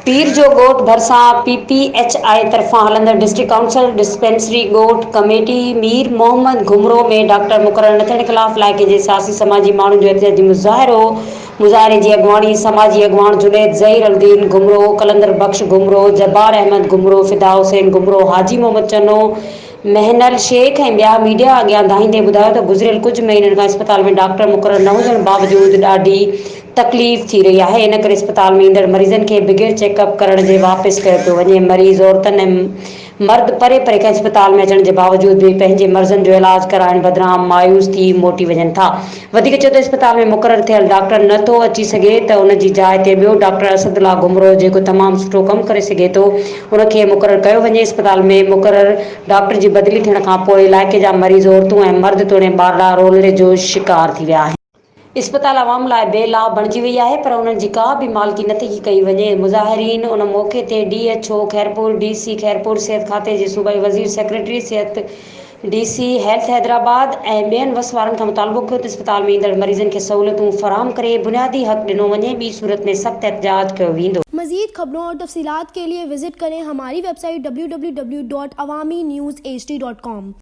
پير جو ڳوٺ ڀرسان پي پي ايڇ I طرفان هلندڙ ڊسٽرڪٽ ڪائونسل ڊسپينسري ڳوٺ ڪميٽي مير محمد گهمرو ۾ ڊاڪٽر مقرر نه ٿيڻ خلاف علائقي جي سياسي سماجي ماڻهن جو احتجاجي مظاهرو مظاهري جي اڳواڻي سماجي اڳواڻ جنيد ظهير الدين گهمرو، قلندر بخش گهمرو، جبار احمد گهمرو، فدا حسين گهمرو، حاجي محمد چنو، مهنل شيخ ۽ ٻيا ميڊيا اڳيان دانهيندي ٻڌايو ته گذريل ڪجهه مهينن کان اسپتال ۾ ڊاڪٽر مقرر نه هجڻ باوجود ڏاڍي تڪليف ٿي رهي آهي ان ڪري اسپتال ۾ ايندڙ مريضن کي بغير چيڪ اپ ڪرڻ جي واپس ڪيو پيو وڃي مريض عورتن ۽ مرد پري پري کان اسپتال ۾ اچڻ جي باوجود به پنهنجي مرضن جو علاج ڪرائڻ بدران مايوس ٿي موٽي وڃن ٿا وڌيڪ چيو ته اسپتال ۾ مقرر ٿيل ڊاڪٽر نه ٿو اچي سگهي ته ان جي جاء تي ٻيو ڊاڪٽر اسد الله گهمرو جيڪو تمام سٺو ڪم ڪري سگهي ٿو ان کي مقرر ڪيو وڃي اسپتال ۾ مقرر ڊاڪٽر جي بدلي ٿيڻ کانپوء علائقي جا مريض عورتون ۽ مرد توڻي ٻارڙا رولڙي جو شڪار ٿي ويا آهن. اسپتال عوام لاء بي لاڀ بڻجي وئي آهي پر انهن جي ڪا به مالڪي نه ٿي ڪئي وڃي، مظاهرين ان موقعي تي D H O Khairpur, D C Khairpur, صحت کاتي جي صوبائي وزير، سيڪريٽري صحت، ڊي سي هيلٿ حيدرآباد ۽ ٻين وس وارن کان مطالبو ڪيو ته اسپتال ۾ ايندڙ مريضن کي سهولتون فراهم ڪري بنيادي حق ڏنو وڃي ٻي صورت ۾ سخت احتجاج ڪيو ويندو. مزيد خبرون اور تفصيلات کے لئے وزٽ کریں ہماری web site W W W dot Awami news H D dot com.